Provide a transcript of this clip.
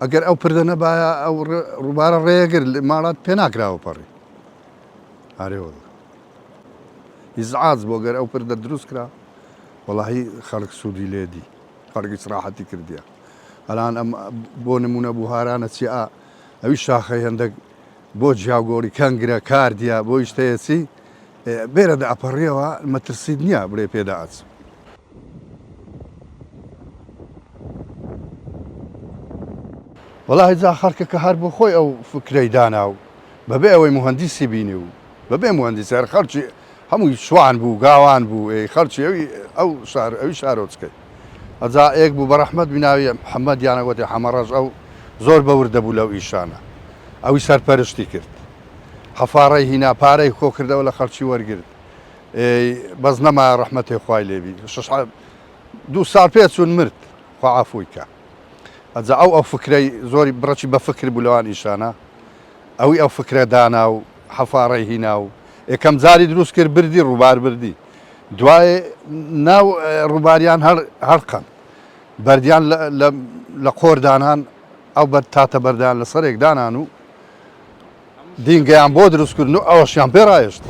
ئەگەر ئەو پردە نەبایە ئەو ڕووبارە ڕێگر ماڵات پێ ناکراوە پەڕی ئارێ وەڵا ئیزعاج بۆ گەر ئەو پردە دروست کرا وەڵاهی خەڵک سوودی لێ دی خەڵک ئیسراحەتی کردیە ئەلان ئەم بۆ نمونە بوهارانە چی ئا ئەوی شاخەی هەندێک بۆ جیاگۆڕی کەنگرە کاردیە بۆ ئیشتەیەچی بێرە دە ئەپەڕیەوە مەترسیت نییە بڵێ پێدا ئەچم. وەڵاهی جا خەڵکەکە هەر بۆ خۆی ئەو فکرەی دانا و بەبێ ئەوەی موهەندیسی بینی و بەبێ موهەندیسی هەر خەڵکی هەمووی شوان بوو گاوان بوو ئەی خەڵکی ئەوی ئەو شار ئەوی شارۆچکەی ئەجا ئێک بوو بە ڕەحمەت بیناوی محەممەد یانە گوتی حەمەڕەش ئەو زۆر بەورد دەبوو لەو ئیشانە ئەوی سەرپەرشتی کرد حەفاڕەی هینا پارەی کۆ کردەوە لە خەڵکی وەرگرت ئەی بەس نەمایە ڕەحمەتێ خوای لێبی شش دوو ساڵ پێ چوون مرد خوا عەفووی کا ئەجا ئەو ئەو فکرەی زۆری بڕەکی بە فکر بوو لەوان ئیشانە ئەوی ئەو فکرە دانا و حەفاڕەی هینا و یەکەم جاری دروست کرد بردی ڕووبار بردی دوای ناو ڕووباریان هەر هەرقەن بەردیان لە قۆر دانان ئەو بەر تاتە بەردان لە سەرێک دانان و دینگەیان بۆ دروست کردن و ئەوەشیان پێ ڕایشت.